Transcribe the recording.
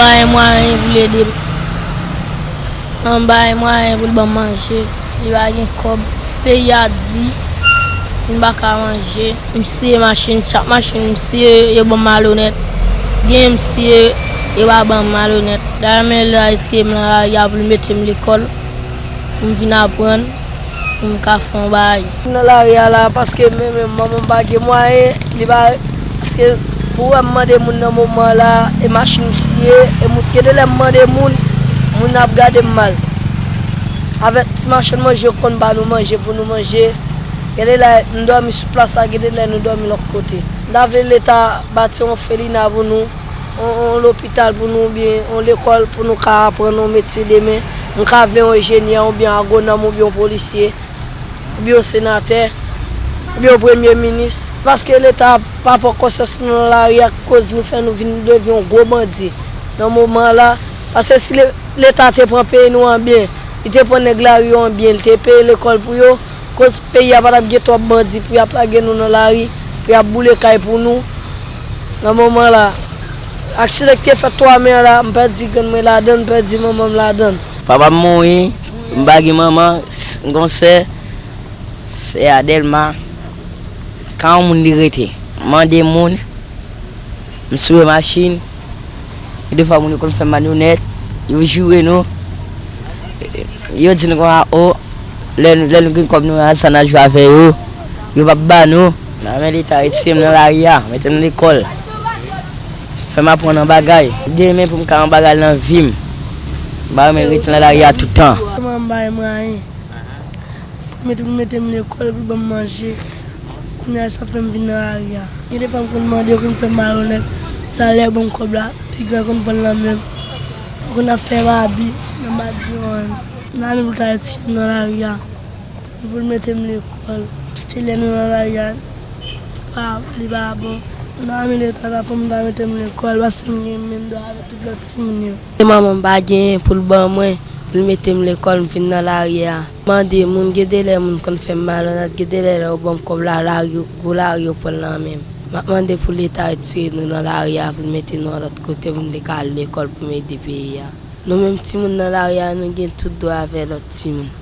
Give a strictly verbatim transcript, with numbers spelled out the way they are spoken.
Bay mwayen pou l ede m. An bay mwayen pou l ban m manje. Li pa gen kòb. Peyi a di. M pa ka manje. M siye machin, chak machin m siye, yo ban m malonèt. Byen m siye, yo pa ban m malonèt. Dayè men la, yo siye m nan lari a pou l mete m lekòl. Pou m vin aprann. Pou m ka fè yon bagay. M nan lari a la paske men menm manman m pa gen mwayen, li pa, paske pou wè m mande moun nan moman la, e machin m siye, e moun, gen de lè m mande moun, moun nan ap gade m mal. Avèk ti machann manje yo konn ba nou manje pou nou manje. Gen de lè nou dòmi sou plas la, gen de lè nou dòmi lòt kote. M ta vle Leta bati yon òfelina pou nou, yon, yon lopital pou nou, oubyen yon lekòl pou nou ka aprann yon metye demen. M ka vle yon enjenyè, oubyen agwonòm, oubyen yon polisye, oubyen yon senatè, oubyen yon premye minis. Paske Leta pa pran konsyans nou nan lari a, koz nou fè nou vin devyen yon gwo bandi nan moman la. Paske si le-, Leta te pran peyi nou an byen, li te pran nèg lari yo an byen, li te peye lekòl pou yo, koz peyi a pa t ap gen twòp bandi pou y ap lage nou nan lari, pou y ap boule kay pou nou. Nan moman la, aksidan ki te fèt twa me an la, m pèdi grann mwen ladan l, m pèdi manman m ladan l. Papa m mouri, m pa gen manman, s-, m gon sè, sè a Dèlma, ka yon moun li rete. Mande moun, m siye machin, gen de fwa moun yo konn fè m malonèt, yo joure nou, yo di nou konsa, o, lè, lè nou gen kòb nou, a sa n a jwe avè yo, yo p ap ba nou. Nan men Leta retire m nan lari a, mete m lekòl, fè m aprann yon bagay. Demen pou m ka yon bagay nan vi m, m pa renmen ret nan lari a tout tan. Manman m bay mwayen. Pou mete, pou mete m lekòl, pou ban m manje. Kounye a, sa fè m vin nan lari a. Gen de fwa m konn mande yo, konn fè m malonèt. Salè ban m kòb la, pi gran konn pran l nan men m. Yo konn ap fè m abi, nan m pa di anyen. Nan men pou l ta retire m nan lari a. Pou l mete m lekòl. Paske lè nou nan lari a, pa, li pa bon. Nan men Leta ta pran m, ta mete m lekòl, paske m gen menm dwa avèk tout lòt timoun yo. E manman m pa genyen pou l ban mwen, pou l mete m lekòl, m vin nan lari a. Mande moun, gen de lè moun konn fè m malonèt, gen de lè lè yo ban m kòb la, lari, gwo lari yo pran l nan men m. M ap mande pou Leta retire nou nan lari a, pou l mete nou yon lòt kote, pou n te ka al lekòl, pou m ede peyi a. Nou menm timoun nan lari a, nou gen tout dwa avèk lòt timoun.